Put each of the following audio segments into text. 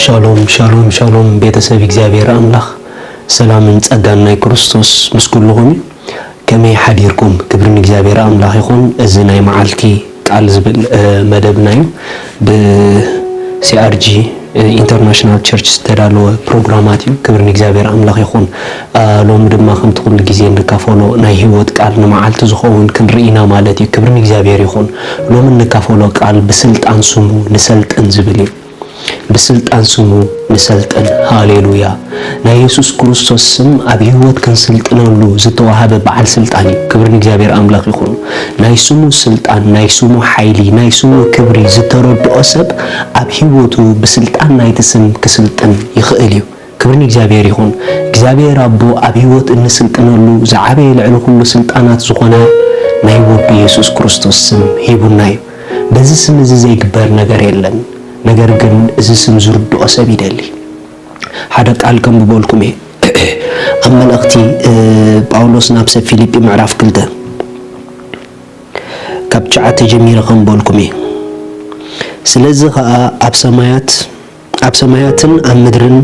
ሻሎም ሻሎም ሻሎም፣ ቤተሰብ እግዚኣብሔር ኣምላኽ፣ ሰላምን ጸጋን ናይ ክርስቶስ ምስ ኩልኹም እዩ። ከመይ ሓዲርኩም? ክብሪ ንእግዚኣብሔር ኣምላኽ ይኹን። እዚ ናይ መዓልቲ ቃል ዝብል መደብና እዩ። ብ CRG International Church ዝተዳለወ ፕሮግራማት እዩ። ክብሪ ንእግዚኣብሔር ኣምላኽ ይኹን። ሎሚ ድማ ከምቲ ኩሉ ግዜ እንካፈሎ ናይ ህይወት ቃል ንመዓልቲ ዝኸውን ክንርኢ ኢና ማለት እዩ። ክብሪ ንእግዚኣብሔር ይኹን። ሎሚ እንካፈሎ ቃል ብስልጣን ስሙ ንሰልጥን ዝብል እዩ። ብስልጣን ስሙ ንሰልጥን። ሃሌሉያ። ናይ የሱስ ክርስቶስ ስም ኣብ ህይወት ክንስልጥነሉ ዝተዋሃበ በዓል ስልጣን እዩ። ክብሪ ንእግዚኣብሔር ኣምላኽ ይኹን። ናይ ስሙ ስልጣን፣ ናይ ስሙ ሓይሊ፣ ናይ ስሙ ክብሪ ዝተረድኦ ሰብ ኣብ ህይወቱ ብስልጣን ናይቲ ስም ክስልጥን ይኽእል እዩ። ክብሪ ንእግዚኣብሔር ይኹን። እግዚኣብሔር ኣቦ ኣብ ህይወት እንስልጥነሉ ዝዓበየ ልዕሊ ኩሉ ስልጣናት ዝኾነ ናይ ወዱ የሱስ ክርስቶስ ስም ሂቡና እዩ። በዚ ስም እዚ ዘይግበር ነገር የለን። ነገር ግን እዚ ስም ዝርድኦ ሰብ ይደሊ። ሓደ ቃል ከንብበልኩም እየ። ኣብ መልእኽቲ ጳውሎስ ናብ ሰብ ፊልጲ ምዕራፍ ክልተ ካብ ትሽዓተ ጀሚረ ከንብበልኩም እየ። ስለዚ ኸኣ ኣብ ሰማያት ኣብ ሰማያትን ኣብ ምድርን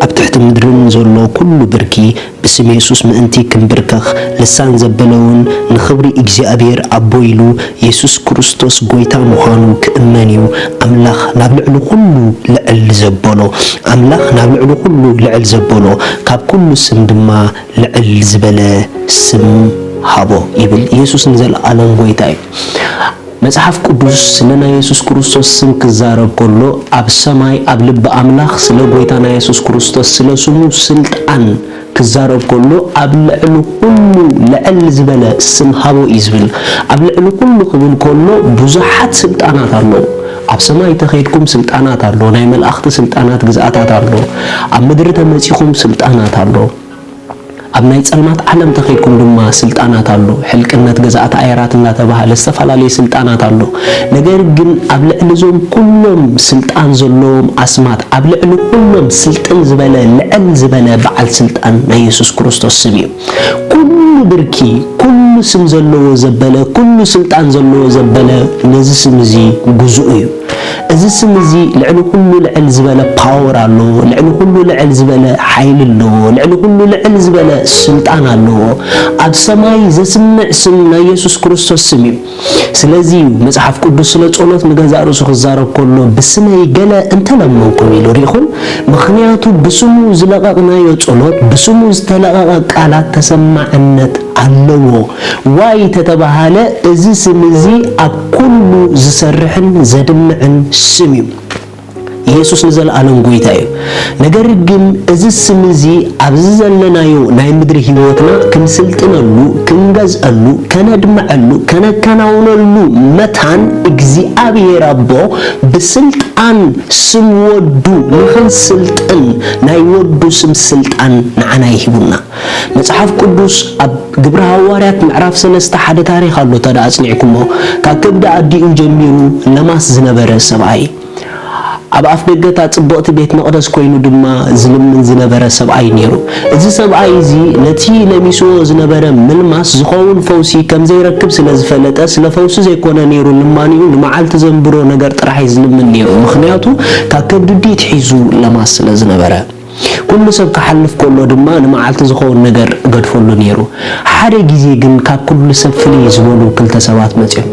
ኣብ ትሕቲ ምድርን ዘሎ ኩሉ ብርኪ ብስም የሱስ ምእንቲ ክንብርከኽ፣ ልሳን ዘበለ እውን ንኽብሪ እግዚኣብሔር ኣቦ ኢሉ የሱስ ክርስቶስ ጐይታ ምዃኑ ክእመን እዩ። ኣምላኽ ናብ ልዕሊ ኩሉ ልዕል ዘበሎ፣ ኣምላኽ ናብ ልዕሊ ኩሉ ልዕል ዘበሎ፣ ካብ ኩሉ ስም ድማ ልዕል ዝበለ ስም ሃቦ ይብል። የሱስ ንዘለኣለም ጐይታ እዩ። መጽሓፍ ቅዱስ ስለ ናይ የሱስ ክርስቶስ ስም ክዛረብ ከሎ፣ ኣብ ሰማይ ኣብ ልቢ ኣምላኽ ስለ ጐይታና የሱስ ክርስቶስ ስለ ስሙ ስልጣን ክዛረብ ከሎ፣ ኣብ ልዕሊ ኩሉ ልዕል ዝበለ ስም ሃቦ እዩ ዝብል። ኣብ ልዕሊ ኩሉ ክብል ከሎ ብዙሓት ስልጣናት ኣለዉ። ኣብ ሰማይ ተኸይድኩም ስልጣናት ኣሎ፣ ናይ መላእኽቲ ስልጣናት ግዝኣታት ኣሎ፣ ኣብ ምድሪ ተመጺኹም ስልጣናት ኣሎ። ኣብ ናይ ጸልማት ዓለም ተኸይድኩም ድማ ስልጣናት ኣሎ። ሕልቅነት፣ ገዛእቲ ኣየራት እናተባህለ ዝተፈላለየ ስልጣናት ኣሎ። ነገር ግን ኣብ ልዕሊ እዞም ኩሎም ስልጣን ዘለዎም ኣስማት፣ ኣብ ልዕሊ ኩሎም ስልጥን ዝበለ፣ ልዕል ዝበለ በዓል ስልጣን ናይ የሱስ ክርስቶስ ስም እዩ። ኩሉ ብርኪ፣ ኩሉ ስም ዘለዎ ዘበለ፣ ኩሉ ስልጣን ዘለዎ ዘበለ ነዚ ስም እዚ ግዙእ እዩ። እዚ ስም እዚ ልዕሊ ኩሉ ልዕል ዝበለ ፓወር ኣለዎ፣ ልዕሊ ኩሉ ልዕል ዝበለ ሓይሊ ኣለዎ፣ ልዕሊ ኩሉ ልዕል ዝበለ ስልጣን ኣለዎ። ኣብ ሰማይ ዘስምዕ ስም ናይ የሱስ ክርስቶስ ስም እዩ። ስለዚ እዩ መጽሓፍ ቅዱስ ስለ ጸሎት ንገዛእ ርእሱ ክዛረብ ከሎ፣ "ብስመይ ገለ እንተለመንኩም" ኢሉ። ርኢኹም? ምኽንያቱ ብስሙ ዝለቐቕናዮ ጸሎት፣ ብስሙ ዝተለቐቐ ቃላት ተሰማዕነት ኣለዎ። ዋይ ተተባሃለ፣ እዚ ስም እዚ ኣብ ኩሉ ዝሰርሕን ዘድምዕን ስም እዩ። የሱስ ንዘለኣለም ጐይታ እዩ። ነገር ግን እዚ ስም እዚ ኣብዚ ዘለናዮ ናይ ምድሪ ህይወትና ክንስልጥነሉ፣ ክንገዝአሉ፣ ከነድምዐሉ፣ ከነከናውነሉ መታን እግዚኣብሔር ኣቦ ብስልጣን ስም ወዱ ንኽንስልጥን ናይ ወዱ ስም ስልጣን ንዓና ይሂቡና። መጽሓፍ ቅዱስ ኣብ ግብሪ ሃዋርያት ምዕራፍ ሰለስተ ሓደ ታሪኽ ኣሎ፣ እንተ ደኣ ኣጽኒዕኩሞ፣ ካብ ከብዲ ኣዲኡ ጀሚሩ ለማስ ዝነበረ ሰብኣይ፣ ኣብ ኣፍ ደገ እታ ጽብቕቲ ቤት መቕደስ ኮይኑ ድማ ዝልምን ዝነበረ ሰብኣይ ነይሩ። እዚ ሰብኣይ እዚ ነቲ ለሚስዎ ዝነበረ ምልማስ ዝኸውን ፈውሲ ከም ዘይረክብ ስለ ዝፈለጠ፣ ስለ ፈውሲ ዘይኮነ ነይሩ ልማኒኡ፣ ንመዓልቲ ዘንብሮ ነገር ጥራሕ እዩ ዝልምን ነይሩ። ምኽንያቱ ካብ ከብዲ ኣዲኡ ኣትሒዙ ለማስ ስለ ዝነበረ። ኩሉ ሰብ ክሓልፍ ከሎ ድማ ንመዓልቲ ዝኸውን ነገር እገድፈሉ ነይሩ። ሓደ ግዜ ግን ካብ ኩሉ ሰብ ፍልይ ዝበሉ ክልተ ሰባት መጺኦም።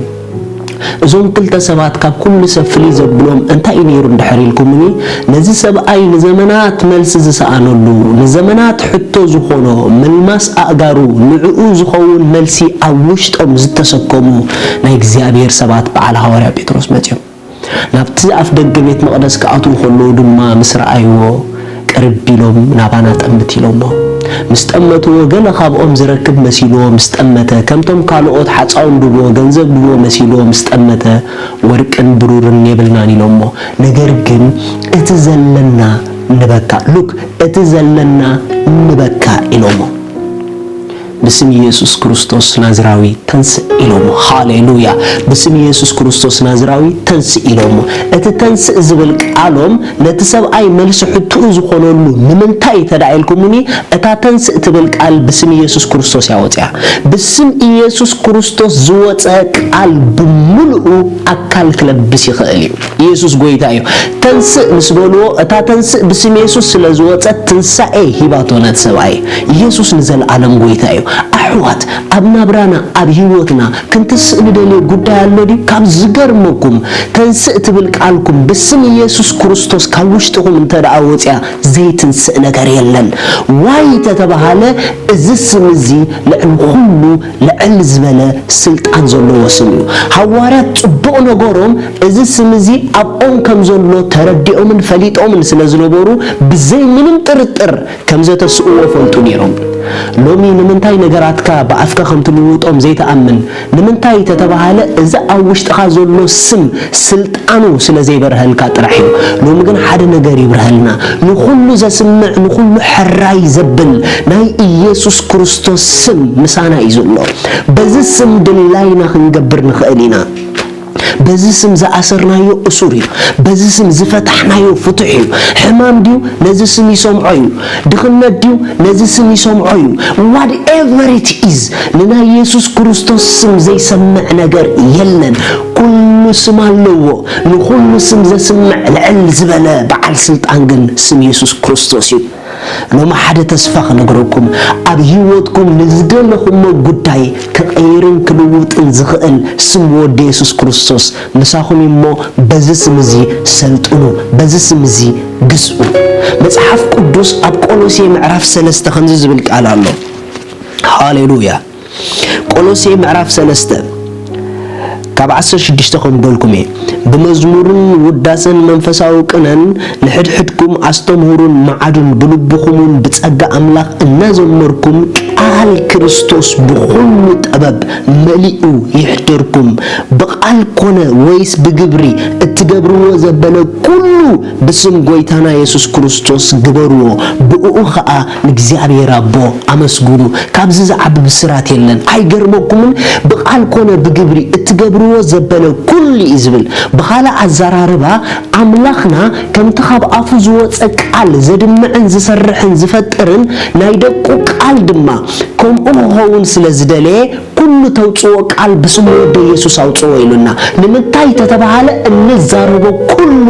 እዞም ክልተ ሰባት ካብ ኩሉ ሰብ ፍልይ ዘብሎም እንታይ እዩ ነይሩ እንድሕር ኢልኩምኒ፣ ነዚ ሰብኣይ ንዘመናት መልሲ ዝሰኣነሉ፣ ንዘመናት ሕቶ ዝኾኖ፣ ምልማስ ኣእጋሩ ንዕኡ ዝኸውን መልሲ ኣብ ውሽጦም ዝተሰከሙ ናይ እግዚኣብሔር ሰባት በዓል ሃዋርያ ጴጥሮስ መጺኦም። ናብቲ ኣፍ ደገ ቤት መቕደስ ክኣትዉ ከለዉ ድማ ምስ ረኣይዎ፣ ቅርብ ኢሎም ናባና ጠምት ኢሎሞ። ምስ ጠመትዎ፣ ገለ ካብኦም ዝረክብ መሲልዎ ምስ ጠመተ፣ ከምቶም ካልኦት ሓጻውን ድቦ፣ ገንዘብ ድቦ መሲልዎ ምስ ጠመተ፣ "ወርቅን ብሩርን የብልናን" ኢሎሞ። ነገር ግን እቲ ዘለና ንበካ፣ ሉክ፣ እቲ ዘለና ንበካ ኢሎሞ። "ብስም ኢየሱስ ክርስቶስ ናዝራዊ ተንስእ" ኢሎሞ። ሃሌሉያ! "ብስም ኢየሱስ ክርስቶስ ናዝራዊ ተንስእ" ኢሎሞ። እቲ ተንስእ ዝብል ቃሎም ነቲ ሰብኣይ መልሲ ሕትኡ ዝኾነሉ ንምንታይ እንተ ደኣ ኢልኩምኒ፣ እታ ተንስእ ትብል ቃል ብስም ኢየሱስ ክርስቶስ እያ ወጺኣ። ብስም ኢየሱስ ክርስቶስ ዝወጸ ቃል ብምልኡ ኣካል ክለብስ ይኽእል እዩ። ኢየሱስ ጐይታ እዩ። ተንስእ ምስ በልዎ፣ እታ ተንስእ ብስም የሱስ ስለ ዝወጸት ትንሳኤ ሂባቶ ነቲ ሰብኣይ። ኢየሱስ ንዘለኣለም ጎይታ እዩ። ኣሕዋት፣ ኣብ ናብራና፣ ኣብ ህይወትና ክንትስእ ንደልዮ ጉዳይ ኣሎ ድዩ? ካብ ዝገርመኩም፣ ተንስእ ትብል ቃልኩም ብስም ኢየሱስ ክርስቶስ ካብ ውሽጥኹም እንተ ደኣ ወጽያ ዘይትንስእ ነገር የለን። ዋይ ተተባሃለ፣ እዚ ስም እዚ ልዕሊ ኩሉ ልዕል ዝበለ ስልጣን ዘለዎ ስም እዩ። ሃዋርያት ጽቡቕ ነገሮም እዚ ስም እዚ ኣብኦም ከም ዘሎ ተረዲኦምን ፈሊጦምን ስለ ዝነበሩ ብዘይ ምንም ጥርጥር ከም ዘተስእዎ ፈልጡ ነይሮም። ሎሚ ንምንታይ ነገራትካ ብኣፍካ ከም ትልውጦም ዘይትኣምን? ንምንታይ ተተባሃለ እዚ ኣብ ውሽጥኻ ዘሎ ስም ስልጣኑ ስለ ዘይበርሀልካ ጥራሕ እዩ። ሎሚ ግን ሓደ ነገር ይብርሀልና። ንኹሉ ዘስምዕ፣ ንኹሉ ሕራይ ዘብል ናይ ኢየሱስ ክርስቶስ ስም ምሳና እዩ ዘሎ። በዚ ስም ድላይና ክንገብር ንኽእል ኢና። በዚ ስም ዝኣሰርናዮ እሱር እዩ። በዚ ስም ዝፈታሕናዮ ፍቱሕ እዩ። ሕማም ድዩ? ነዚ ስም ይሰምዖ እዩ። ድኽነት ድዩ? ነዚ ስም ይሰምዖ እዩ። Whatever it is፣ ንናይ የሱስ ክርስቶስ ስም ዘይሰምዕ ነገር የለን። ኩሉ ስም ኣለዎ። ንኹሉ ስም ዘስምዕ ልዕል ዝበለ በዓል ስልጣን ግን ስም የሱስ ክርስቶስ እዩ። ሎሚ ሓደ ተስፋ ክነግረኩም፣ ኣብ ህይወትኩም ንዝደለኹሞ ጉዳይ ክቐይርን ክልውጥን ዝኽእል ስም ወዲ የሱስ ክርስቶስ ምሳኹም እዩ እሞ፣ በዚ ስም እዚ ሰልጥኑ፣ በዚ ስም እዚ ግዝኡ። መጽሓፍ ቅዱስ ኣብ ቆሎሴ ምዕራፍ ሰለስተ ከምዚ ዝብል ቃል ኣሎ። ሃሌሉያ። ቆሎሴ ምዕራፍ ሰለስተ ካብ ዓሰርተ ሽዱሽተ ከም በልኩም እየ። ብመዝሙርን ውዳሰን መንፈሳዊ ቅነን ንሕድሕድኩም ኣስተምህሩን መዓዱን፣ ብልብኹምን ብጸጋ ኣምላኽ እናዘመርኩም፣ ቃል ክርስቶስ ብኹሉ ጥበብ መሊኡ ይሕደርኩም። ብቓል ኮነ ወይስ ብግብሪ እትገብርዎ ዘበለ ኩሉ ብስም ጎይታና የሱስ ክርስቶስ ግበርዎ፣ ብእኡ ኸኣ ንእግዚኣብሔር ኣቦ ኣመስግኑ። ካብዚ ዝዓቢ ብስራት የለን። ኣይገርመኩምን? ብቓል ኮነ ብግብሪ እትገብርዎ ዘበለ ኩሉ እዩ ዝብል። ብኻልእ ኣዘራርባ፣ ኣምላኽና ከምቲ ካብ ኣፉ ዝወጸ ቃል ዘድምዕን ዝሰርሕን ዝፈጥርን ናይ ደቁ ቃል ድማ ከምኡ ክኸውን ስለ ዝደለየ፣ ኩሉ ተውጽኦ ቃል ብስም ወዲ የሱስ ኣውጽኦ ኢሉና። ንምንታይ ተተባሃለ፣ እንዛረቦ ኩሉ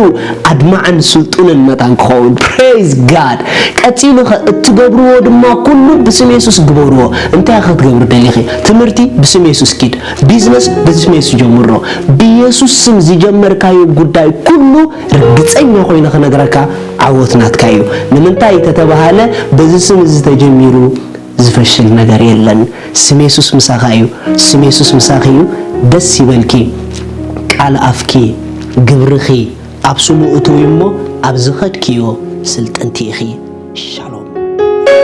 ኣድማዕን ስልጡንን መታን ክኸውን። Praise God። ቀጺሉ ኸ፣ እትገብርዎ ድማ ኩሉ ብስም የሱስ ግበርዎ። እንታይ ክትገብሪ ደሊኺ? ትምህርቲ ብስም የሱስ ኪድ፣ ቢዝነስ ብስም የሱስ ጀምሮ። ብየሱስ ስም ዝጀመርካዮ ጉዳይ ኩሉ ርግጸኛ ኮይነ ክነግረካ፣ ዓወት ናትካ እዩ። ንምንታይ ተተባሃለ፣ በዚ ስም እዚ ተጀሚሩ ዝፈሽል ነገር የለን። ስም የሱስ ምሳኻ እዩ። ስም የሱስ ምሳኺ እዩ። ደስ ይበልኪ። ቃል ኣፍኪ፣ ግብርኺ ኣብ ስሙ እትዊ እሞ፣ ኣብ ዝኸድክዮ ስልጥንቲ ኢኺ። ሻሎም።